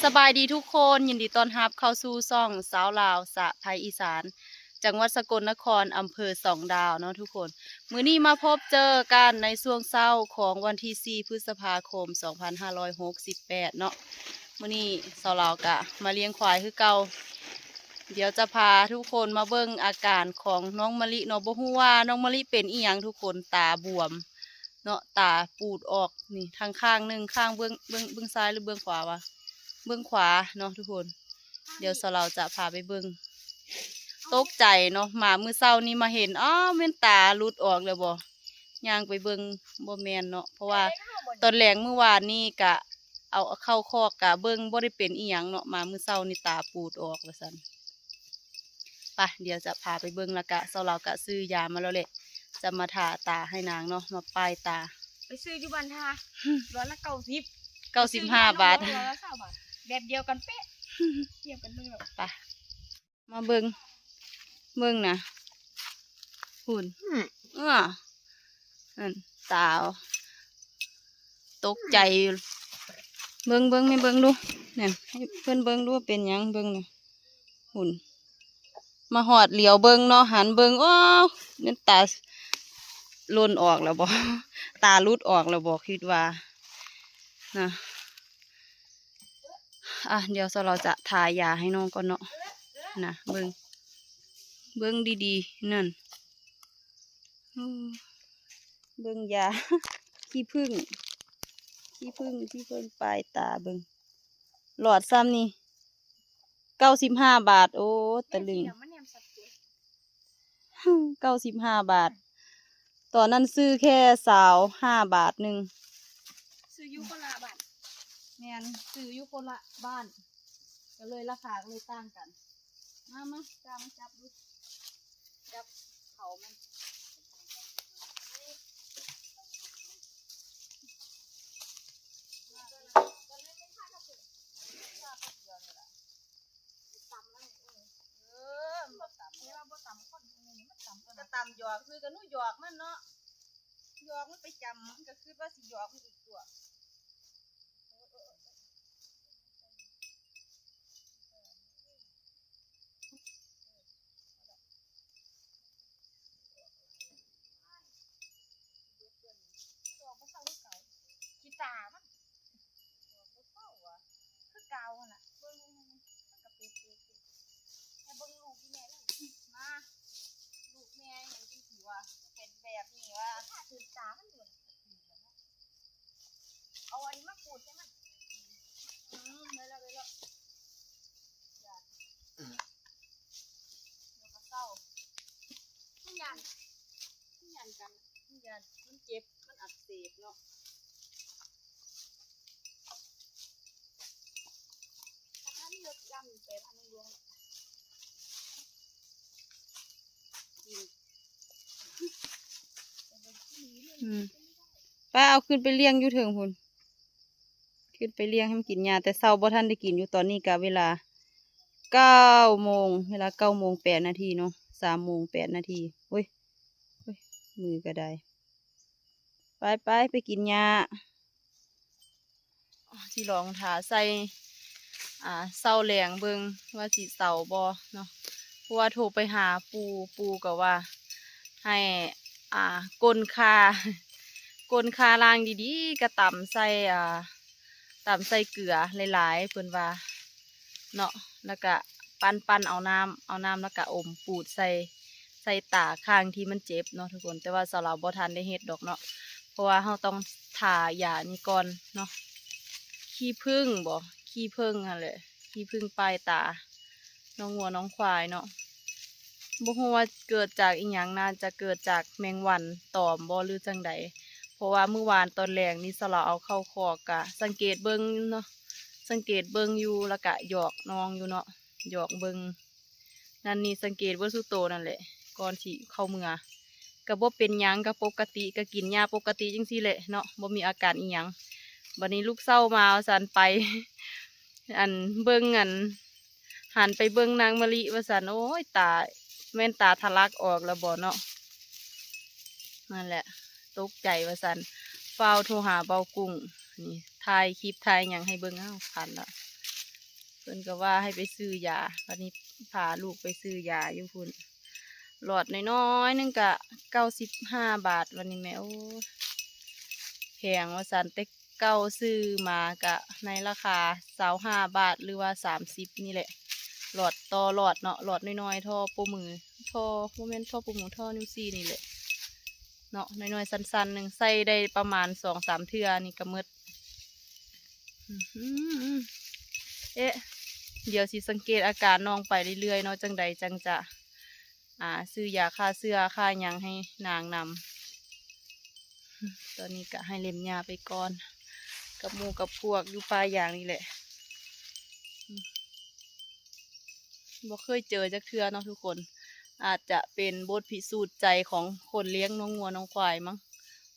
ສະບາຍດີທຸກຄົນ, ຍິນດີຕ້ອນຮັບເຂົ້າສູ່ຊ່ອງສາວລາວສະໄພອີສານ ຈັງຫວັດສະກົນນະຄອນ ອຳເພີສອງດາວເນາະທຸກຄົນ. ມື້ນີ້ມາພົບເຈີກັນໃນຊ່ວງເຊົ້າຂອງວັນທີສີ່ ພຶດສະພາຄົມ ສອງພັນຫ້າຮ້ອຍຫົກສິບແປດເນາະ. ມື້ນີ້ສາວລາວກະມາລ້ຽງຄວາຍຄືເກົ່າ. ດຽວຈະພາທຸກຄົນມາເບິ່ງອາການຂອງນ້ອງມະລິເນາະ. ບໍ່ຮູ້ວ່ານ້ອງມະລິເປັນອີ່ຫຍັງທຸກຄົນ, ຕາບວມເນາະ, ຕາປູດອອກນີ້ທັງຂ້າງໜຶ່ງ, ຂ້າງເບື້ອງ ເບື້ອງ ເບື້ອງຊ້າຍ ຫຼື ເບື້ອງຂວາວະ? ເບື້ອງຂວາເນາະທຸກຄົນ. ດຽວສາວລາວຈະພາໄປເບິ່ງ. ຕົກໃຈເນາະ, ມາມື້ເຊົ້ານີ້ມາເຫັນ, ອ້າວ ແມ່ນຕາຫຼຸດອອກແລ້ວບໍ? ຍ່າງໄປເບິ່ງ, ບໍ່ແມ່ນເນາະ, ເພາະວ່າຕອນແລງມື້ວານນີ້ກະເອົາເຂົ້າຄອກກະເບິ່ງບໍ່ໄດ້ເປັນອີ່ຫຍັງເນາະ, ມາມື້ເຊົ້ານີ້ຕາປູດອອກວ່າຊັ້ນ. ໄປ ດຽວຈະພາໄປເບິ່ງ, ແລ້ວກະສາວລາວກະຊື້ຢາມາແລ້ວແຫຼະ, ຈະມາທາຕາໃຫ້ນາງເນາະ, ມາປ້າຍຕາ. ໄປຊື້ຢູ່ບ້ານທ່າ ຫຼອດລະເກົ້າສິບ ເກົ້າສິບຫ້າບາດ ຫຼອດລະຊາວບາດ ແບບດຽວກັນເປະ ທຽບກັນເບິ່ງໂລດ. ໄປ ມາເບິ່ງ ເບິ່ງນະ ພຸ້ນ ອືມ ເອີ ນັ້ນ ຕາຕົກໃຈຢູ່. ເບິ່ງ ເບິ່ງ ແມ່ເບິ່ງດູ ນັ້ນ ໃຫ້ເພິ່ນເບິ່ງດູວ່າເປັນຫຍັງ ເບິ່ງນະ ພຸ້ນ ມາຮອດຫຼຽວເບິ່ງເນາະ ຫັນເບິ່ງ ໂອ້ ແມ່ນຕາຫຼົ່ນອອກແລ້ວບໍ? ຕາຫຼຸດອອກແລ້ວບໍ? ຄິດວ່ານະ. ອ່ະ ດຽວສາວລາວຈະທາຢາໃຫ້ນ້ອງກ່ອນເນາະ ນະ ເບິ່ງ ເບິ່ງດີໆ ນັ້ນ ເບິ່ງຢາ ຂີ້ຜຶ້ງ ຂີ້ຜຶ້ງ ຂີ້ຜຶ້ງປາຍຕາ ເບິ່ງ ຫຼອດສ່ຳນີ້ ເກົ້າສິບຫ້າບາດ ໂອ້ ຕະລຶງ. ເກົ້າສິບຫ້າບາດ ຕອນນັ້ນຊື້ແຄ່ຊາວຫ້າບາດໜຶ່ງ ຊື້ຢູ່ຄົນລະບ້ານ. ແມ່ນ ຊື້ຢູ່ຄົນລະບ້ານ ກໍເລີຍລາຄາກໍເລີຍຕ່າງກັນ. ມາ ມາ ຈ້າ ມາຈັບດູ ຈັບເຂົາມັນ. ເອີ ມັນບໍ່ຕຳ ເອີ ວ່າບໍ່ຕຳຄົນ ມັນຕຳ ມັນກໍຕຳຫຍອກຊື່ ກໍໜູຫຍອກມັນເນາະ ຫຍອກມັນໄປຈຳ ມັນກໍຄິດວ່າຊິຫຍອກມັນອີກຕົວະ. ຂີ້ຕາມັນ ບໍ່ເຊົາວ່າ ຄືເກົ່າຫັ້ນນະ ເບິ່ງ ມັນກໍເປັນ ເປັນ ເປັນ ແຕ່ເບິ່ງລູກອີ່ແມ່ເອີຍ ມາ ລູກແມ່ຫຍັງຈັ່ງຊິວ່າ ຄືເປັນແບບນີ້ວ່າ ຖ້າຖືກຕາມັນໂດນ ເອົາອັນນີ້ມາຂູດໃສ່ມັນ ອືມ ໄດ້ແລ້ວ ໄດ້ແລ້ວ ຢ່າ ແລ້ວກໍເຊົາ ມັນຢ້ານ ມັນຢ້ານກັນ ມັນຢ້ານ ມັນເຈັບ ມັນອັກເສບເນາະ. ອືມ ໄປເອົາຂຶ້ນໄປລ້ຽງຢູ່ເທິງພຸ້ນ ຂຶ້ນໄປລ້ຽງໃຫ້ມັນກິນຫຍ້າ ແຕ່ເຊົ້າບໍ່ທັນໄດ້ກິນຢູ່ ຕອນນີ້ກະເວລາເກົ້າໂມງ ເວລາເກົ້າໂມງແປດນາທີເນາະ ສາມໂມງແປດນາທີ ໂອ້ຍ ໂອ້ຍ ມືກະໄດ້ ໄປໆ ໄປກິນຫຍ້າ ຊິລອງຖ້າໃສ່ ອ່າ ເຊົາແລງເບິ່ງວ່າຊິເຊົາບໍ່ເນາະ ເພາະວ່າໂທໄປຫາປູ່ ປູ່ກໍວ່າໃຫ້ ອ່າ ກົ້ນຂ່າ ກົ້ນຂ່າລ້າງດີໆ ກະຕຳໃສ່ ອ່າ ຕຳໃສ່ເກືອຫຼາຍໆ ເພິ່ນວ່າເນາະ ແລ້ວກະປັ່ນໆ ເອົານ້ຳ ເອົານ້ຳ ແລ້ວກະອົມປູດໃສ່ ໃສ່ຕາຂ້າງທີ່ມັນເຈັບເນາະທຸກຄົນ ແຕ່ວ່າສາວລາວບໍ່ທັນໄດ້ເຮັດດອກເນາະ ເພາະວ່າເຮົາຕ້ອງທາຢານີ້ກ່ອນເນາະ. ຂີ້ຜຶ້ງບໍ? ຂີ້ເຜິ້ງຫັ້ນແຫຼະ ຂີ້ຜຶ້ງປ້າຍຕາ ນ້ອງງົວນ້ອງຄວາຍເນາະ. ບໍ່ຮູ້ວ່າເກີດຈາກອີ່ຫຍັງ ໜ້າຈະເກີດຈາກແມງວັນຕອມບໍ ຫຼືຈັ່ງໃດ ເພາະວ່າມື້ວານຕອນແລງນີ້ສາວລາວເອົາເຂົ້າຄອກ ກະສັງເກດເບິ່ງເນາະ ສັງເກດເບິ່ງຢູ່ ແລ້ວກະຫຍອກນ້ອງຢູ່ເນາະ ຫຍອກເບິ່ງ ນັ້ນນີ້ ສັງເກດເບິ່ງສູ່ໂຕນັ້ນແຫຼະ ກ່ອນຊິເຂົ້າເມືອ ກະບໍ່ເປັນຫຍັງ ກະປົກກະຕິ ກະກິນຢາປົກກະຕິຈັ່ງຊີ້ແຫຼະເນາະ ບໍ່ມີອາການອີ່ຫຍັງ. ບັດນີ້ລຸກເຊົ້າມາວ່າຊັ້ນ ໄປ ອັນ ເບິ່ງ ອັນ ຫັນໄປເບິ່ງນາງມະລິວ່າຊັ້ນ ໂອ້ຍ ຕາ ແມ່ນຕາທະລັກອອກແລ້ວບໍເນາະ ນັ້ນແຫຼະ ຕົກໃຈວ່າຊັ້ນ ຟ້າວໂທຫາເບົາກຸ້ງ ນີ້ ຖ່າຍຄລິບຖ່າຍຫຍັງໃຫ້ເບິ່ງ ອ້າວ ຄັນລະ พิ่นກໍວ່າໃຫ້ໄປຊື້ຢາ ບັດນີ້ພາລູກໄປຊື້ຢາຢູ່ພຸ້ນ ຫຼອດນ້ອຍໆໜຶ່ງກະເກົ້າສິບຫ້າບາດ ບັດນີ້ແມ່ ໂອ້ ແພງວ່າຊັ້ນ ແຕ່ເກົ່າຊື້ມາກະໃນລາຄາຊາວຫ້າບາດ ຫຼືວ່າສາມສິບນີ້ແຫຼະ ຫຼອດຕໍ່ຫຼອດເນາະ ຫຼອດນ້ອຍໆ ທໍ່ໂປ້ມື ທໍ່ ບໍ່ແມ່ນທໍ່ໂປ້ມື ທໍ່ນິ້ວຊີ້ນີ້ແຫຼະເນາະ ນ້ອຍໆສັ້ນໆໜຶ່ງ ໃຊ້ໄດ້ປະມານສອງສາມເທື່ອນີ້ກະໝົດ. ອືມ ເອະ ດຽວຊິສັງເກດອາການນ້ອງໄປເລື້ອຍໆເນາະ ຈັ່ງໃດຈັ່ງຈະ ອ່າ ຊື້ຢາຂ້າເຊື້ອຂ້າຫຍັງໃຫ້ນາງນຳ. ຕອນນີ້ກະໃຫ້ເລັມຫຍ້າໄປກ່ອນ ກັບໝູ່ກັບພວກຢູ່ປ່າຢາງນີ້ແຫຼະ. ບໍ່ເຄີຍເຈີຈັກເທື່ອເນາະທຸກຄົນ ອາດຈະເປັນບົດພິສູດໃຈຂອງຄົນລ້ຽງນ້ອງງົວນ້ອງຄວາຍມັ້ງ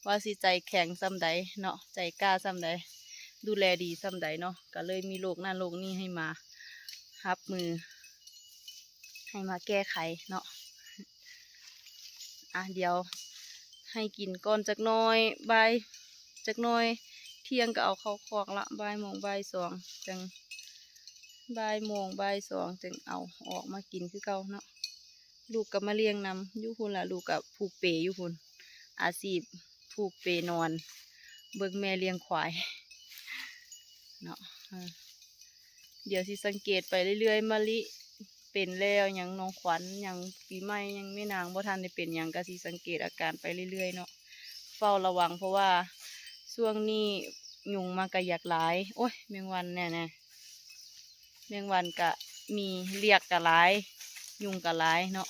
ວ່າຊິໃຈແຂງສ່ຳໃດເນາະ ໃຈກ້າສ່ຳໃດ ດູແລດີສ່ຳໃດເນາະ ກະເລີຍມີໂລກນັ້ນໂລກນີ້ໃຫ້ມາຮັບມື ໃຫ້ມາແກ້ໄຂເນາະ. ອ່ະ ດຽວໃຫ້ກິນກ່ອນຈັກໜ້ອຍ ບ່າຍຈັກໜ້ອຍ ທ່ຽງກໍເອົາເຂົ້າຄອກລະ ບ່າຍໂມງບ່າຍສອງຈັ່ງ ບ່າຍໂມງບ່າຍສອງຈຶ່ງເອົາອອກມາກິນຄືເກົ່າເນາະ. ລູກກໍມາລ້ຽງນຳຢູ່ພຸ້ນລະ ລູກກໍຜູກເປຢູ່ພຸ້ນ ອາຊີບຜູກເປນອນ ເບິ່ງແມ່ລ້ຽງຄວາຍເນາະ. ດຽວຊິສັງເກດໄປເລື້ອຍໆ ມະລິເປັນແລ້ວຫຍັງ ນ້ອງຂວັນຫຍັງ ປີໃໝ່ຫຍັງ ແມ່ນາງບໍ່ທັນໄດ້ເປັນຫຍັງ ກະຊິສັງເກດອາການໄປເລື້ອຍໆເນາະ ເຝົ້າລະວັງ ເພາະວ່າຊ່ວງນີ້ຍຸງມັນກະຢາກຫຼາຍ ໂອ້ຍ ແມງວັນແນ່ໆ ແມງວັນກະມີ ລຽກກະຫຼາຍ ຍຸງກະຫຼາຍເນາະ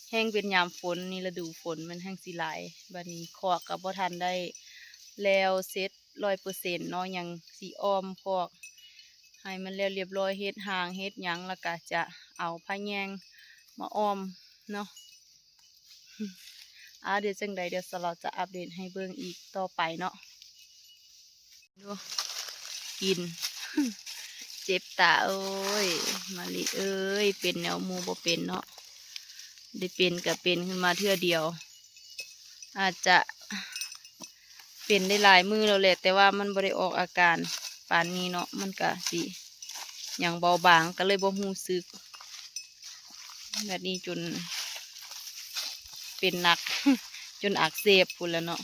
ແຮ່ງເປັນຍາມຝົນນີ້ ລະດູຝົນມັນແຮ່ງຊິຫຼາຍ. ບັດນີ້ຄອກກະບໍ່ທັນໄດ້ແລ້ວເສັດ ຮ້ອຍເປີເຊັນເນາະ ຍັງຊິອ້ອມຄອກໃຫ້ມັນແລ້ວລຽບຮ້ອຍ ເຮັດຮ່າງເຮັດຫຍັງ ແລ້ວກະຈະເອົາຜ້າແຍງມາອ້ອມເນາະ. ອາ ດຽວຈັ່ງໃດ ດຽວສາວລາວຈະອັບເດດໃຫ້ເບິ່ງອີກຕໍ່ໄປເນາະ. ດູ ກິນ ເຈັບຕາ ໂອ້ຍ ມະລິເອີຍ ເປັນແນວໝູ່ບໍ່ເປັນເນາະ ໄດ້ເປັນກະເປັນຂຶ້ນມາເທື່ອດຽວ ອາດຈະເປັນໄດ້ຫຼາຍມື້ແລ້ວແຫຼະ ແຕ່ວ່າມັນບໍ່ໄດ້ອອກອາການປານນີ້ເນາະ ມັນກະຊິຍັງເບົາບາງ ກະເລີຍບໍ່ຮູ້ສຶກ ແບບນີ້ຈົນເປັນໜັກ ຈົນອັກເສບພຸ້ນແຫຼະເນາະ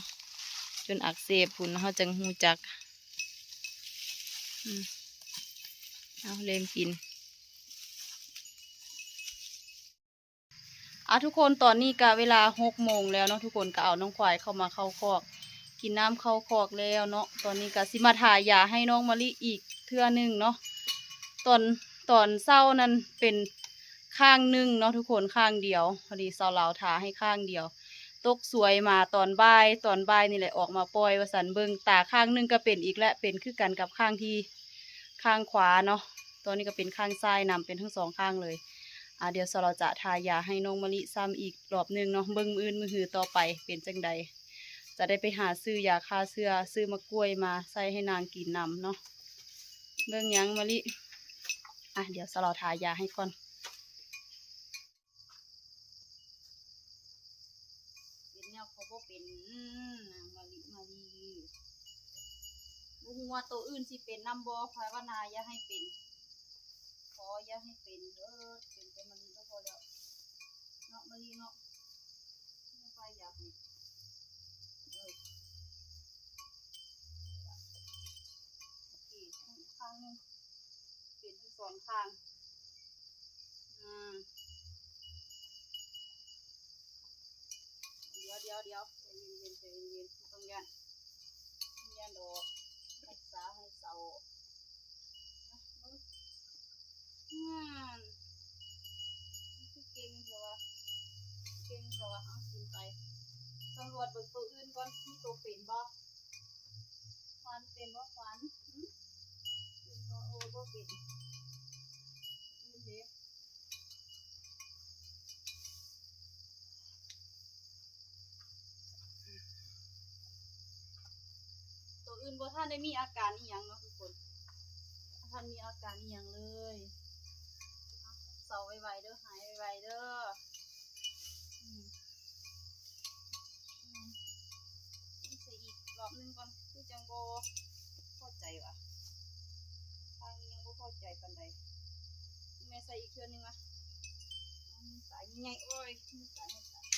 ຈົນອັກເສບພຸ້ນ ເຮົາຈັ່ງຮູ້ຈັກ. ອືມ ເອົາ ເລັມກິນ. ອາ ທຸກຄົນ ຕອນນີ້ກະເວລາຫົກໂມງແລ້ວເນາະ ທຸກຄົນ ກະເອົານ້ອງຄວາຍເຂົ້າມາເຂົ້າຄອກ ກິນນ້ຳເຂົ້າຄອກແລ້ວເນາະ ຕອນນີ້ກະຊິມາທາຢາໃຫ້ນ້ອງມະລິອີກເທື່ອໜຶ່ງເນາະ. ຕອນ ຕອນເຊົ້ານັ້ນເປັນຂ້າງໜຶ່ງເນາະທຸກຄົນ ຂ້າງດຽວ ພໍດີສາວລາວທາໃຫ້ຂ້າງດຽວ ຕົກສວຍມາຕອນບ່າຍ ຕອນບ່າຍນີ້ແຫຼະອອກມາປ່ອຍວ່າຊັ້ນ ເບິ່ງຕາຂ້າງໜຶ່ງກະເປັນອີກແລ້ວ ເປັນຄືກັນກັບຂ້າງທີ່ ຂ້າງຂວາເນາະ ຕອນນີ້ກະເປັນຂ້າງຊ້າຍນຳ ເປັນທັງສອງຂ້າງເລີຍ. ອາ ດຽວສາວລາວຈະທາຢາໃຫ້ນ້ອງມະລິຊ້ຳອີກລອບໜຶ່ງເນາະ ເບິ່ງມື້ອື່ນມື້ຮືຕໍ່ໄປເປັນຈັ່ງໃດ ຈະໄດ້ໄປຫາຊື້ຢາຂ້າເຊື້ອ ຊື້ໝາກກ້ວຍມາໃສ່ໃຫ້ນາງກິນນຳເນາະ. ເບິ່ງຫຍັງມະລິ ອາ ດຽວສາວລາວທາຢາໃຫ້ກ່ອນ. ເປັນແນວເຂົາບໍ່ເປັນ ນາງມະລິ ມະລີ ບໍ່ຮູ້ວ່າໂຕອື່ນຊິເປັນນຳບໍ່ ພາວະນາຢ່າໃຫ້ເປັນ ຂໍຢ່າໃຫ້ເປັນເດີ ເປັນແຕ່ມະລີກໍພໍແລ້ວ ເນາະ ມະລີເນາະ ໄປຢາກນີ້ ເອີ ໂອເຄ ອີກຂ້າງໜຶ່ງ ເປັນທັງສອງຂ້າງ ອືມ ດຽວ ດຽວ ດຽວ ໃຈເຢັນໆ ໃຈເຢັນໆ ບໍ່ຕ້ອງຢ້ານ ບໍ່ຕ້ອງຢ້ານດອກ ຮັກສາໃຫ້ເຊົາ ນະ ເບິ່ງ ງານ ມັນຄືເກັ່ງແທ້ວະ ເກັ່ງແທ້ວະ ເອົາ ກິນໄປ ສຳຫຼວດເບິ່ງໂຕອື່ນກ່ອນ ມີໂຕເປັນບໍ່? ຄວັນເປັນບໍ່ຄວັນ? ຫື? ເປັນບໍ່? ໂອ້ ບໍ່ເປັນ ອື່ນເດ້ ໂຕອື່ນບໍ່ທັນໄດ້ມີອາການອີ່ຫຍັງເນາະທຸກຄົນ ບໍ່ທັນມີອາການອີ່ຫຍັງເລີຍ ເຊົາໄວໆເດີ ຫາຍໄວໆເດີ. ອືມ ອືມ ໃສ່ອີກລອບໜຶ່ງກ່ອນ ຄືຈັ່ງບໍ່ພໍໃຈຫວາ ທາງນີ້ຍັງບໍ່ພໍໃຈປານໃດ. ຕົວໜຶ່ງວະ ຕາໃຫຍ່ ໂອ້ຍ ຕາ ຕາ ຕາ ຕ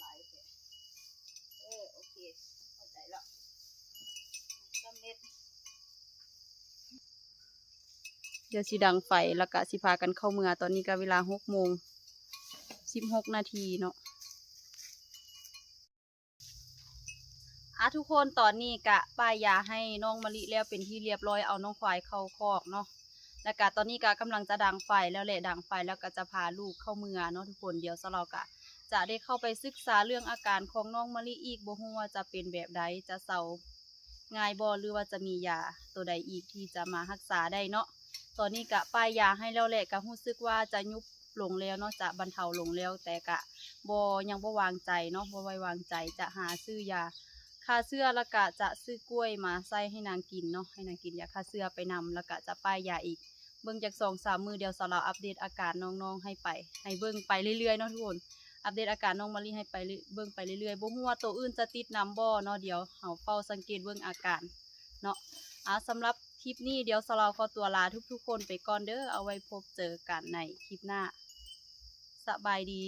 າ ເອີ ໂອເຄ ເຂົ້າໃຈແລ້ວ ສຳເລັດ. ດຽວຊິດັງໄຟ ແລ້ວກະຊິພາກັນເຂົ້າເມືອ. ຕອນນີ້ກະເວລາຫົກໂມງສິບຫົກນາທີເນາະ. ອາ ທຸກຄົນ ຕອນນີ້ກະປ້າຍຢາໃຫ້ນ້ອງມະລິແລ້ວເປັນທີ່ລຽບຮ້ອຍ ເອົານ້ອງຄວາຍເຂົ້າຄອກເນາະ. ແລ້ວກະຕອນນີ້ກະກຳລັງຈະດັງໄຟແລ້ວແຫຼະ ດັງໄຟແລ້ວກະຈະພາລູກເຂົ້າເມືອເນາະທຸກຄົນ. ດຽວສາວລາວກະຈະໄດ້ເຂົ້າໄປສຶກສາເລື່ອງອາການຂອງນ້ອງມະລິອີກ ບໍ່ຮູ້ວ່າຈະເປັນແບບໃດ ຈະເຊົາງ່າຍບໍ່ ຫຼືວ່າຈະມີຢາໂຕໃດອີກທີ່ຈະມາຮັກສາໄດ້ເນາະ. ຕອນນີ້ກະປ້າຍຢາໃຫ້ແລ້ວແຫຼະ ກະຮູ້ສຶກວ່າຈະຍຸບລົງແລ້ວເນາະ ຈະບັນເທົາລົງແລ້ວ ແຕ່ກະບໍ່ ຍັງບໍ່ວາງໃຈເນາະ ບໍ່ໄວ້ວາງໃຈ. ຈະຫາຊື້ຢາຂ້າເຊື້ອ ແລ້ວກະຈະຊື້ກ້ວຍມາໃສ່ໃຫ້ນາງກິນເນາະ ໃຫ້ນາງກິນຢາຂ້າເຊື້ອໄປນຳ ແລ້ວກະຈະປ້າຍຢາອີກ. ເບິ່ງຈັກສອງສາມມື້ ດຽວສາວລາວອັບເດດອາການນ້ອງໆໃຫ້ໄປ ໃຫ້ເບິ່ງໄປເລື້ອຍໆເນາະທຸກຄົນ. ອັບເດດອາການນ້ອງມະລິໃຫ້ໄປເລື້ອຍ ເບິ່ງໄປເລື້ອຍໆ ບໍ່ຮູ້ວ່າໂຕອື່ນຈະຕິດນຳບໍ່ເນາະ. ດຽວເຮົາເຝົ້າສັງເກດເບິ່ງອາການເນາະ. ອາ ສຳລັບຄລິບນີ້ ດຽວສາວລາວຂໍຕົວລາທຸກໆຄົນໄປກ່ອນເດີ. ເອົາໄວ້ພົບເຈີກັນໃນຄລິບໜ້າ. ສະບາຍດີ.